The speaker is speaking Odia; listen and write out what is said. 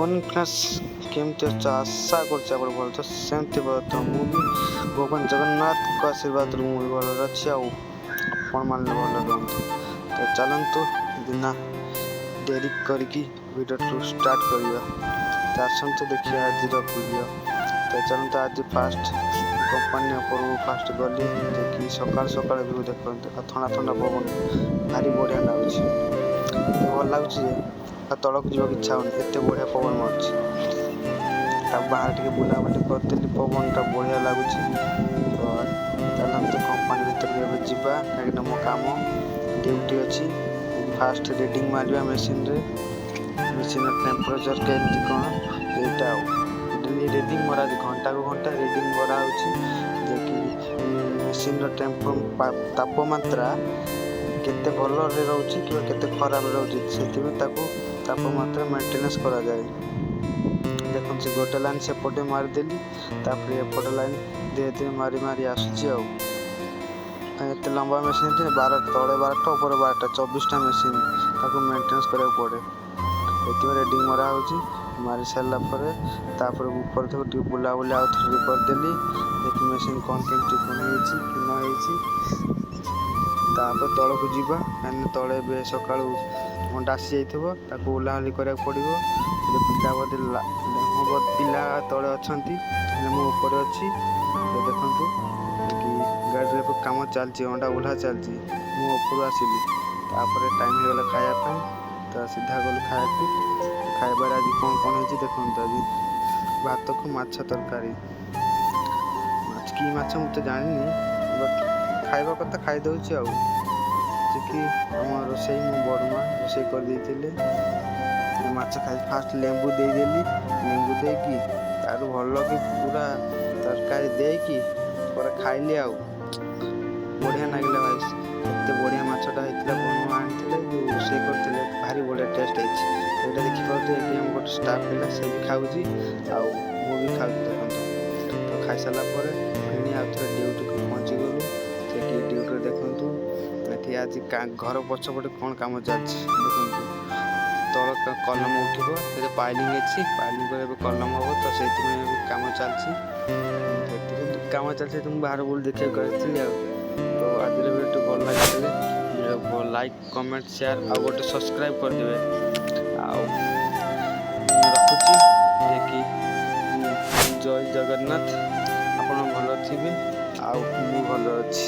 ମର୍ଣ୍ଣିଂ ଫ୍ରେଣ୍ଡସ୍, କେମିତି ଅଛ? ଆଶା କରୁଛି ଆପଣ ଭଲ ତ ସେମିତି ଭଲ ତ ମୁଁ ବି ଭଗବାନ ଜଗନ୍ନାଥଙ୍କ ଆଶୀର୍ବାଦରୁ ମୁଁ ବି ଭଲରେ ଅଛି। ଆଉ ଆପଣମାନେ ଭଲରେ ରୁହନ୍ତୁ। ତ ଚାଲନ୍ତୁ, ବିନା ଡେରି କରିକି ଭିଡ଼ିଓକୁ ଷ୍ଟାର୍ଟ କରିବା। ତ ଆସନ୍ତୁ ଦେଖିବା ଆଜିର ଭିଡ଼ିଓ। ତ ଚାଲନ୍ତୁ, ଆଜି ଫାଷ୍ଟ କମ୍ପାନୀ ଉପରକୁ ଫାଷ୍ଟ ଗଲି। ଦେଖି ସକାଳୁ ସକାଳୁ ଭିଉ ଦେଖନ୍ତୁ ଆଉ ଥଣ୍ଡା ଥଣ୍ଡା ପବନ ଭାରି ବଢ଼ିଆ ଲାଗୁଛି। ଏତେ ଭଲ ଲାଗୁଛି ଯେ ଆଉ ତଳକୁ ଯିବାକୁ ଇଚ୍ଛା ହେଉନି, ଏତେ ବଢ଼ିଆ ପବନ ମାରୁଛି। ତା ବାହାରେ ଟିକେ ବୁଲାବୁଲି କରିଦେଲି, ପବନଟା ବଢ଼ିଆ ଲାଗୁଛି। ତ ଚାଲନ୍ତୁ, କମ୍ପାନୀ ଭିତରକୁ ଏବେ ଯିବା, କାହିଁକିନା ମୋ କାମ ଡ୍ୟୁଟି ଅଛି। ଫାଷ୍ଟ ରିଡ଼ିଂ ମାରିବା ମେସିନରେ, ମେସିନ୍ର ଟେମ୍ପରେଚର୍ କେମିତି କ'ଣ ଏଇଟା। ଆଉ ଡେଲି ରିଡ଼ିଂ ମରା, ଘଣ୍ଟାକୁ ଘଣ୍ଟା ରିଡ଼ିଂ ମରା ହେଉଛି ଯେ କି ମେସିନ୍ର ତାପମାତ୍ରା କେତେ ଭଲରେ ରହୁଛି କିମ୍ବା କେତେ ଖରାପରେ ରହୁଛି। ସେଥିପାଇଁ ତାକୁ ତାପମାତ୍ରା ମେଣ୍ଟେନାନ୍ସ କରାଯାଏ। ଦେଖନ୍ତୁ, ସେ ଗୋଟେ ଲାଇନ୍ ସେପଟେ ମାରିଦେଲି, ତାପରେ ଏପଟେ ଲାଇନ୍ ଧୀରେ ଧୀରେ ମାରି ମାରି ଆସୁଛି। ଆଉ ଏତେ ଲମ୍ବା ମେସିନ୍, 12, ତଳେ 12ଟା, ଉପରେ 12ଟା, 24ଟା ମେସିନ୍, ତାକୁ ମେଣ୍ଟେନାନ୍ସ କରିବାକୁ ପଡ଼େ। ଏଥିପାଇଁ ରିଡ଼ିଂ ମରା ହେଉଛି। ମାରି ସାରିଲା ପରେ ତାପରେ ଉପରେ ତାକୁ ଟିକେ ବୁଲାବୁଲି ଆଉ ଥରେ କରିଦେଲି, ଦେଖି ମେସିନ୍ କ'ଣ କେମିତି କ'ଣ ହେଇଛି କି ନ ହେଇଛି। ତାପରେ ତଳକୁ ଯିବା, କାହିଁକିନା ତଳେ ଏବେ ସକାଳୁ ଅଣ୍ଡା ଆସିଯାଇଥିବ, ତାକୁ ଓହ୍ଲାଓହ୍ଲି କରିବାକୁ ପଡ଼ିବ। ଏବେ ପିଲା ବୋଧେ, ହଁ, ପିଲା ତଳେ ଅଛନ୍ତି, ହେଲେ ମୁଁ ଉପରେ ଅଛି। ତ ଦେଖନ୍ତୁ କି ଗାଡ଼ିରେ ଏବେ କାମ ଚାଲିଛି, ଅଣ୍ଡା ଓହ୍ଲା ଚାଲିଛି। ମୁଁ ଉପରୁ ଆସିଲି। ତାପରେ ଟାଇମ୍ ହେଇଗଲା ଖାଇବା ପାଇଁ, ତ ସିଧା ଗଲୁ ଖାଇବାକୁ। ଖାଇବାରେ ଆଜି କ'ଣ କ'ଣ ହେଇଛି ଦେଖନ୍ତୁ। ଆଜି ଭାତକୁ ମାଛ ତରକାରୀ। ମାଛ କି ମାଛ ମୁଁ ତ ଜାଣିନି, ବଟ୍ ଖାଇବା କଥା ଖାଇଦେଉଛି। ଆଉ କି ଆମ ରୋଷେଇ ମୋ ବଡ଼ ମା ରୋଷେଇ କରିଦେଇଥିଲେ। ମାଛ ଖାଇ ଫାଷ୍ଟ ଲେମ୍ବୁ ଦେଇଦେଲି। ଲେମ୍ବୁ ଦେଇକି ତାରୁ ଭଲ କି ପୁରା ତରକାରୀ ଦେଇକି ପରେ ଖାଇଲି। ଆଉ ବଢ଼ିଆ ଲାଗିଲା ଭାଇ, ଏତେ ବଢ଼ିଆ ମାଛଟା ହେଇଥିଲା। ବଡ଼ ମା ଆଣିଥିଲେ, ଯେଉଁ ରୋଷେଇ କରିଥିଲେ, ଭାରି ବଢ଼ିଆ ଟେଷ୍ଟ ହେଇଛି। ତ ଏଇଟା ଦେଖିପାରୁଥିବେ, ଏଠି ଆମ ଗୋଟେ ଷ୍ଟାଫ୍ ପିଲା, ସେ ବି ଖାଉଛି ଆଉ ମୁଁ ବି ଖାଉଛି, ଦେଖନ୍ତୁ। ତ ଖାଇସାରିଲା ପରେ ଫେଣି ଆଉ ଥରେ ଡ୍ୟୁଟିକୁ ପହଞ୍ଚିଗଲୁ। ସେଠି ଡ୍ୟୁଟିରେ ଦେଖନ୍ତୁ, ଏଠି ଆଜି ଘର ପଛପଟେ କ'ଣ କାମ ଚାଲିଛି ଦେଖନ୍ତୁ। ତଳ କଲମ ଉଠିବ, ଏବେ ପାଇଲିଂ ଅଛି, ପାଇଲିଂ ପରେ ଏବେ କଲମ ହେବ। ତ ସେଇଥିପାଇଁ ଏବେ କାମ ଚାଲିଛି। ସେଥିପାଇଁ କାମ ଚାଲିଛି ତ ମୁଁ ବାହାର ବୁଲି ଦେଖିବାକୁ ଆସିଥିଲି। ଆଉ ତ ଆଜିର ଭିଡ଼ିଓଟି ଭଲ ଲାଗିଥିଲେ ଲାଇକ୍, କମେଣ୍ଟ, ସେୟାର ଆଉ ଗୋଟେ ସବସ୍କ୍ରାଇବ୍ କରିଦେବେ। ଆଉ ମୁଁ ରଖୁଛି ଯେ କି ଜୟ ଜଗନ୍ନାଥ। ଆପଣ ଭଲ ଥିବେ ଆଉ ମୁଁ ଭଲ ଅଛି।